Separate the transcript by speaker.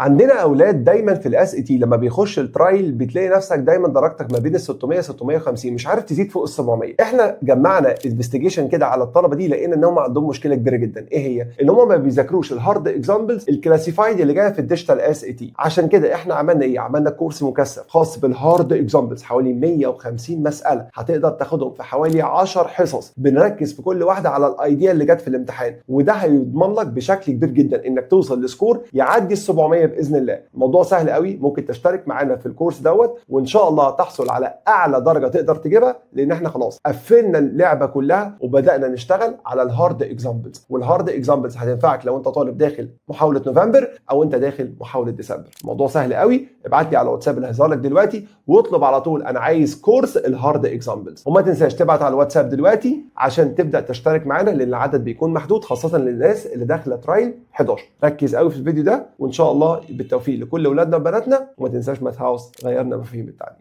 Speaker 1: عندنا اولاد دايما في ال SAT لما بيخش ال trial بتلاقي نفسك دايما درجتك ما بين ال 600 650، مش عارف تزيد فوق ال 700. احنا جمعنا investigation كده على الطلبة دي، لقينا ان هم عندهم مشكلة كبيرة جدا. ايه هي؟ ان هم ما بيذاكروش ال hard examples ال classified اللي جاية في ال digital SAT. عشان كده احنا عملنا ايه؟ عملنا كورس مكثف خاص بال hard examples، حوالي 150 مسالة هتقدر تاخدهم في حوالي 10 حصص. بنركز في كل واحدة على ال idea اللي جت في الامتحان، وده هيضمن لك بشكل كبير جدا انك توصل ل score يعدي ال 700 باذن الله. الموضوع سهل قوي، ممكن تشترك معانا في الكورس دوت وان شاء الله تحصل على اعلى درجه تقدر تجيبها، لان احنا خلاص قفلنا اللعبة كلها وبدانا نشتغل على ال hard examples. وال hard examples هتنفعك لو انت طالب داخل محاولة نوفمبر او انت داخل محاولة ديسمبر. الموضوع سهل قوي، ابعت لي على الواتساب اللي هيظهر لك دلوقتي واطلب على طول انا عايز كورس ال hard examples. وما تنساش تبعت على الواتساب دلوقتي عشان تبدا تشترك معانا، لان العدد بيكون محدود، خاصة للناس اللي داخله trial 11. ركز قوي في الفيديو ده، وان شاء الله بالتوفيق لكل اولادنا وبناتنا. وما تنساش Math House، غيرنا مفاهيم التعليم.